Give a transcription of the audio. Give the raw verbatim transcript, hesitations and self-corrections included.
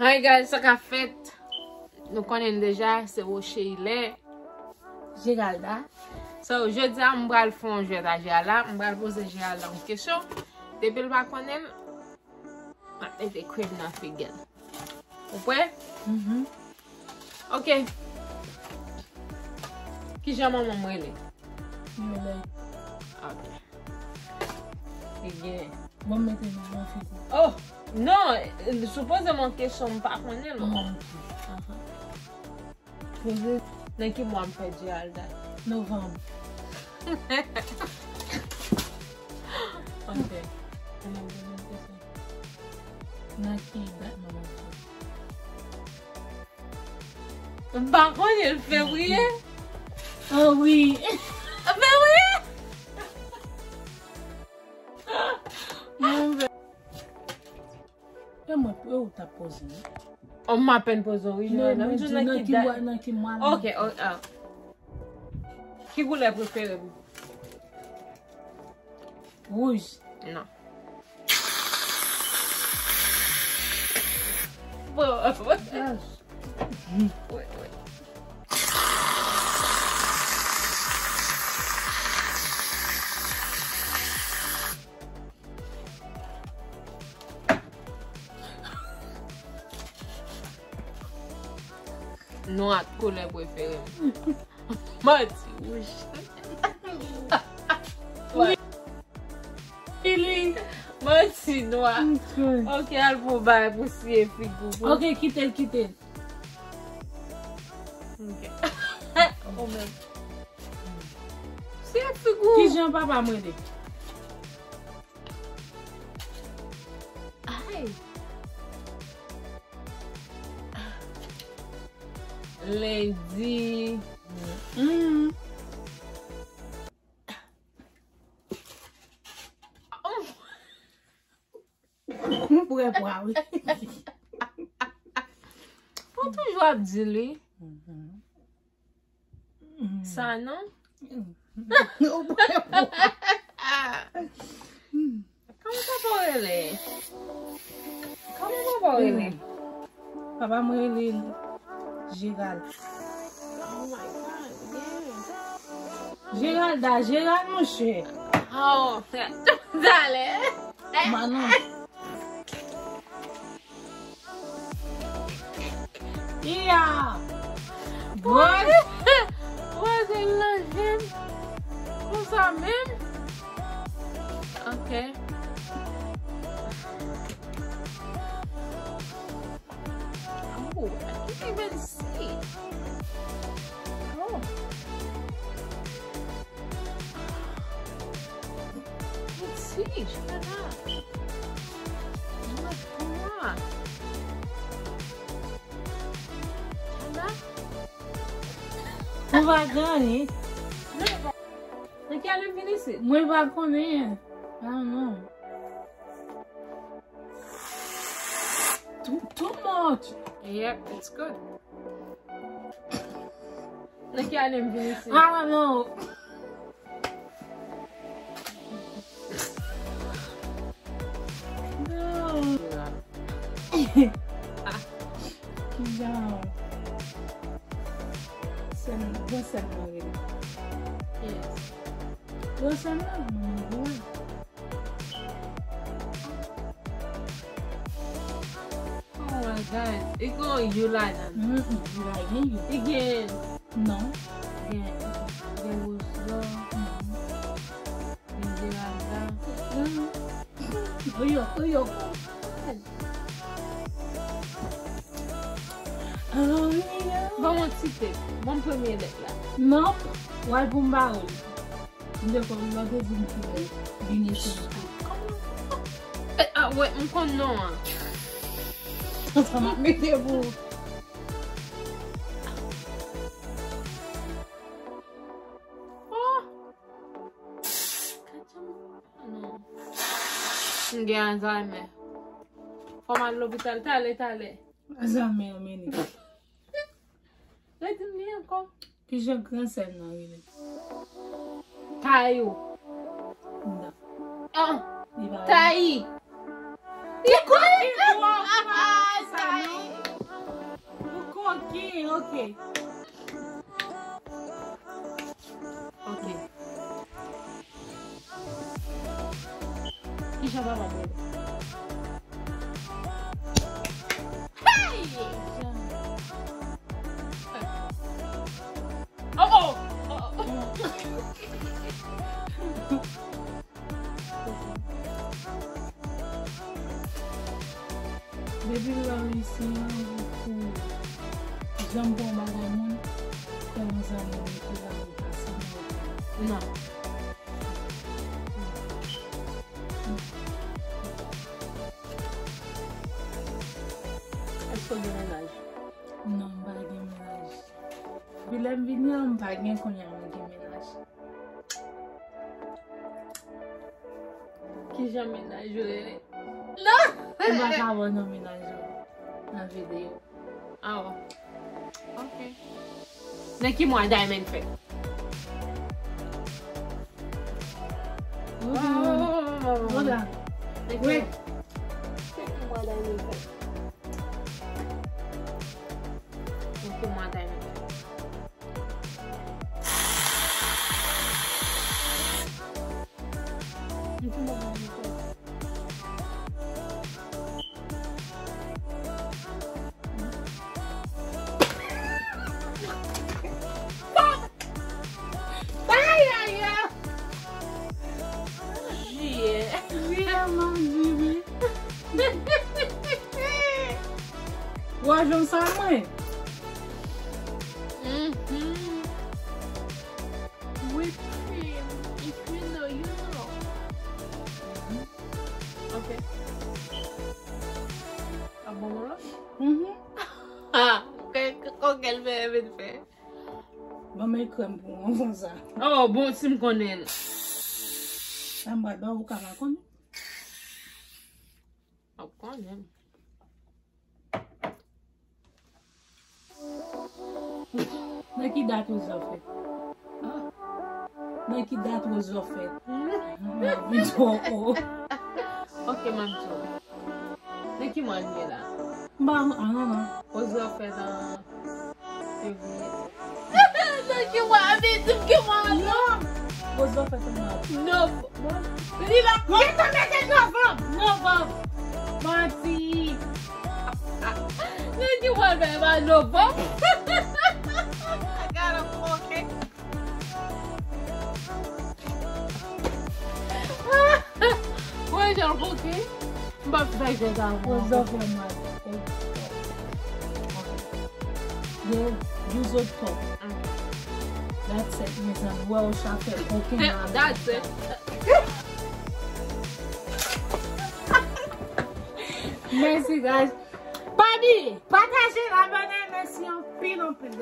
Hey guys, sa k ap fèt? Nou konnen l deja, se Rocheilè Geralda. So, jodi a, m pral fè yon jwèt a Geralda. M pral poze Geralda yon kesyon. Depi l pa konnen l, m ap mete krèm nan figi l. Ou prè? Mhm. Ok. Kijan manman m rele? Yolè. Ok. Li gen. Bon, mete nan yon figi. Oh! Non, si w poze m yon kesyon, m pa konnen l. Oh, ok. Aha. Poze. Nan ki mwa m fèt, Geralda? Novanm. Ok. Nan ki dat manman m fèt? M pa konnen, l fevriye? Ah wi. Fevriye? Monchè. E mwen, e ou t ap poze, wi. Oh, m apèn poze, wi, Joanna. M di nan ki mwa, nan ki mwa. Ok, oh, ah. Ki koulè prefere m? Wouj. Non. Bon, bon. Wi, wi. Nwa koulè prefere m. Manti, wouj. Manti, nwa. Ok. Ok, al pou bay pou siye figi w. Ok, kite l, kite l. Ok. Ou menm. Siye figi w. Kijan papa m rele? Ay. Lendi. Mm. M bwè pwa, wi. Ou toujou ap di l, wi. Mhm. Sa non? Kòman papa w rele? Kòman papa w rele? Papa m rele Gerald. Oh my God, yeah. Geralda, Gerald, monchè. Oh, talè. Manon. Iya! Bwè. Bwè de lanje m konsa menm. Ok. Oh, I can't even see. Oh. Mèsi, Jana. Mwen pran. Jana. Ou va ganye. Nan ki ane m vin isit? Mwen pa konnen. Ah, non. Too, too much. Yep, it's good. Nan ki ane m vin isit? Ah, non. Non. Kijan? Sè m, gran sè m nan rele. Yes. Gran sè m nan, manman gwo. Oh my God. E gen yon you ladan. Mm, mm, you ladan, you. E gen. Non. Gen, gen Roselò. Non. Gen Geralda. Mm. Oyo, oyo. Ban mwen ti tèt. Ban m premye lèt la. Non. W al pou m ba ou. M te konn lè w te di m ki lè vini sou YouTube. Eh, ah, wè, m konn non an. Sa m ap mete pou ou. Oh! Non. M gen Alzheimer. Fò m al lopital talè, talè. Alzheimer, meni. Redi m li ankò. Kijan gran sè m nan rele? Tayo. Non. Ah, li pa Tayi. Li kwa? Li kwa? Ah, Tayi. Ok. Ok. Kijan papa m rele? Hey! Oh, oh! Oh, oh. Depi m rive isi an, pou jan m pran bagay moun, frè yon zanmi m ki la, li pase m. Non. Èske w gen mennaj? Non, m pa gen mennaj. Depi lè m vini an, m pa gen, kounye a m gen mennaj. Kijan mennaj ou rele? Non! Ou pa ka wè non mennaj ou nan videyo. Ah, ok. Nan ki mwa Diamond fèt? Nan ki mwa? Nan ki mwa Diamond fèt? Nan ki mwa Diamond fèt? Ay, ay, ay. Jiyè. Jiyè, mwen di wi. Wa jwenn sa mwen. Mhm. Whip cream. If you know, you know. Ok. A bon, mwen la? Mhm. Ah, kòkèl fè, fè, fè. Ban mwen krèm pou mwen konsa. Oh, bon, si m konnen. Sa m pral ba ou, ou ka pa konnen. M ap konnen. Nan ki dat Rosa fèt? Nan ki dat Rosa fèt? M ap vin twò wo. Ok, m ap di w. Nan ki mwa n ye la? M pa, ah, non, non. Rosa fèt an fevriye. Nan ki mwa? Vin di m ki mwa non. Rosa fèt an avril. Nov-, Li la, li te mete novanm, novanm. Manti. Li di wè, men, ba novanm. I got a poke. Wè, jan poke. M pa fè jè sa ankò. Yo, yo, you so top. That's it, mezanmi. Wè, ou sa fè koken nan. That's it. Mèsi, guys. Pa bliye, pataje, abòne, mèsi anpil, anpil.